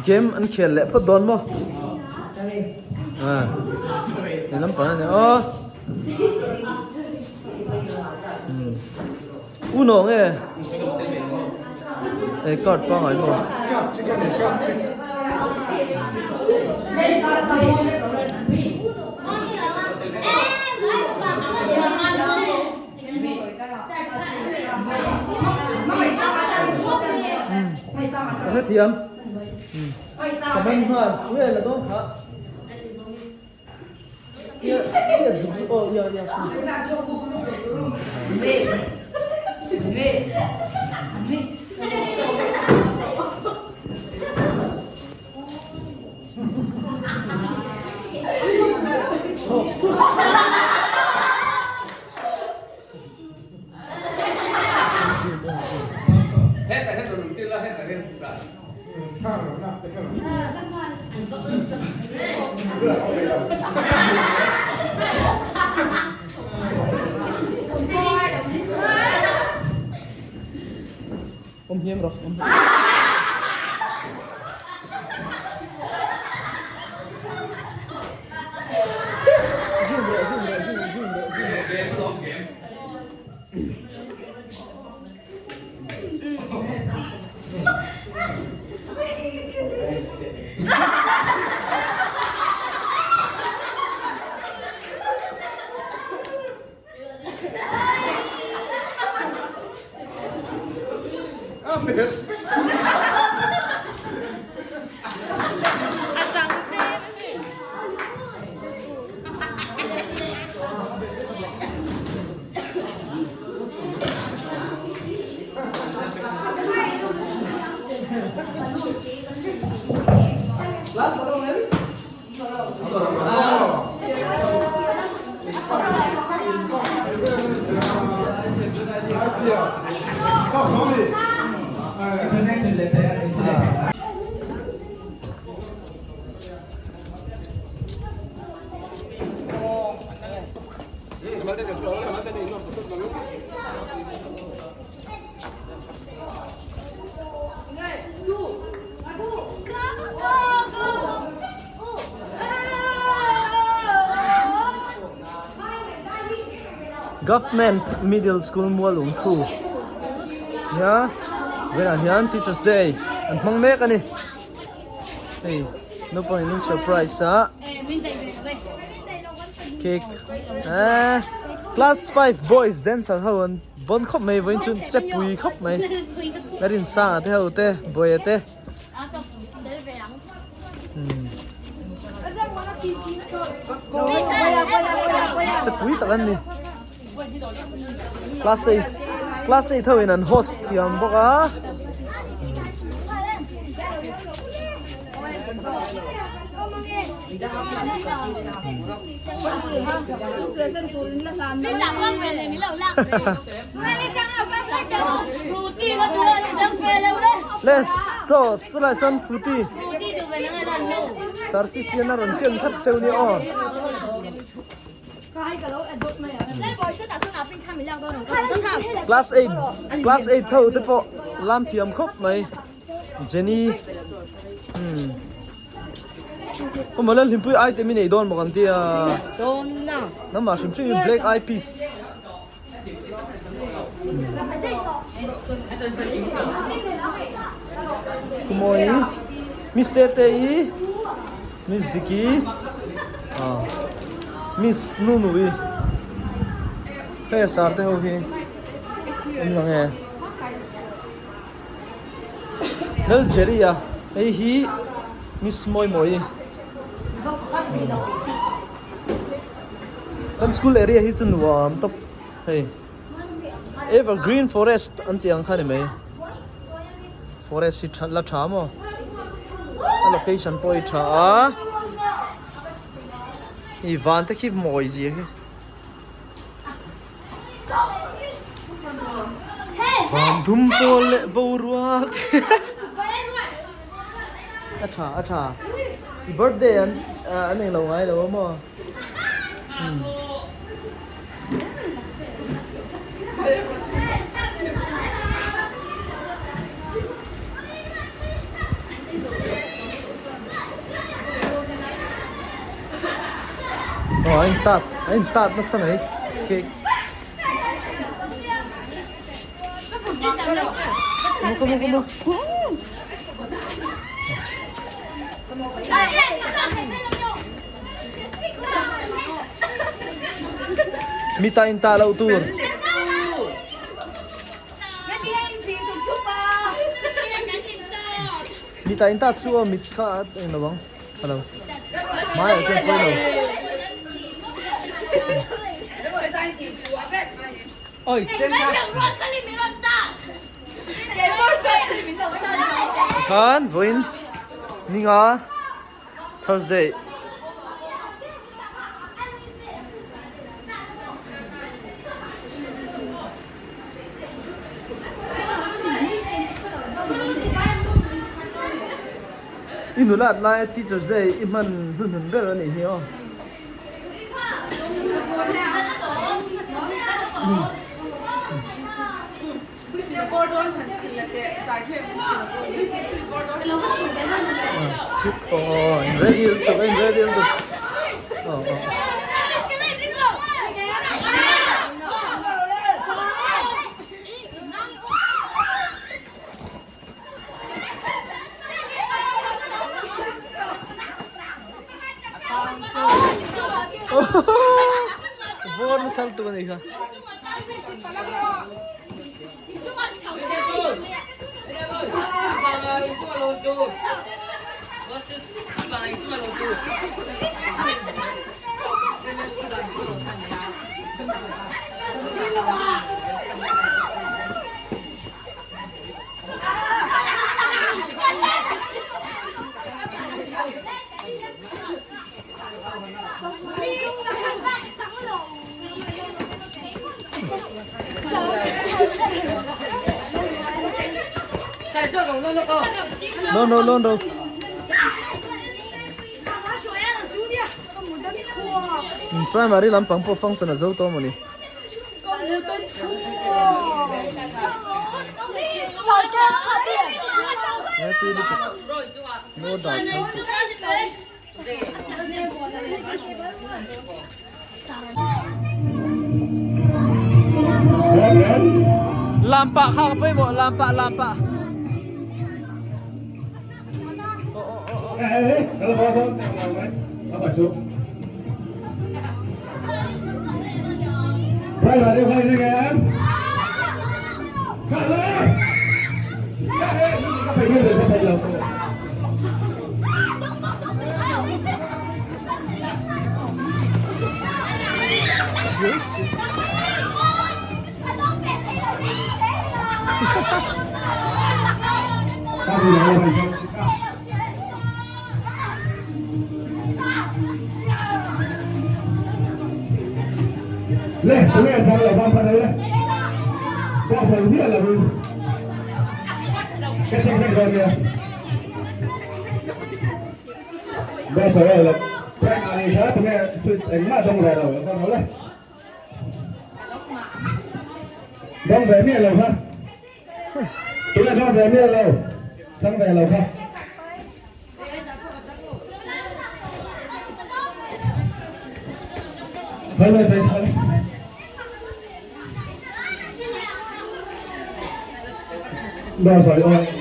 Game an khel leh phawt dawn maw? Ah. Ni lampang ani aw. Hmm. Uno nge? Ei card pangai maw? Ka hrethiam. Ka man nghal. Nge la dawn kha. Ia ia zuk zuk aw ia ia. Awm hiam rawh awm Zoom rawh zoom rawh zoom zoom rawh zoom rawh Game alawm game. Government Middle School Mualung thu nia vawiinah hian Teachers Day an hmang mek a ni hei naupang in an surprise a cake eh class 5 boys dancer ho an bawn khawp mai vawiin chu che pui khawp mai la rinsanga te ho te buaia te Che pui tak an ni class eight class eight ho in an host thiam bawk a Le saw chulai sawn fruity sir si sian a rawn ken thlap cheu nia aw. Class 8 class 8 tho te pawh lam thiam khawp mai Jenny umm aw mawle hlimpui item i nei dawn maw kan tia nangmah hrim hrim in black eye peas Kumawi Miss Tete i Miss Diki ah Miss Nunui hei a sar te ho hi an lang e Lal Jerry a hei hi Miss Mawimawii. Kan school area hi chu nuam tawp hei evergreen forest an tih ang kha ni mai forest hi tha la tha maw a location pawh hi tha a i van te khi mawi zia hi van dum pawl leh boruak a tha a tha i birthday an an englo ngai lo a maw. Aw a intat a intat nasa mai cake come on come on come on. Mi ta in ta lo tur. Mi ta in ta chu a mit kha eng lo ang. Hello. Mai ah chuan pawi lo. Oi, chen kha. Khan voin ninga Thursday. I nulat laia Teachers Day i hman hnuhnun ber a nih hi aw. Vawr nasa lutuk a nih kha. Lon ro lon ro. Primary lampang pawh function a zo tawh mawni. No dark. Lampa kha ka pawimawh lampa lampa. Dawng ve miah lo kha. Tunge dawng ve miah lo? Chang ve lo kha. Khawi mai phei thal. Dawng sawi aw.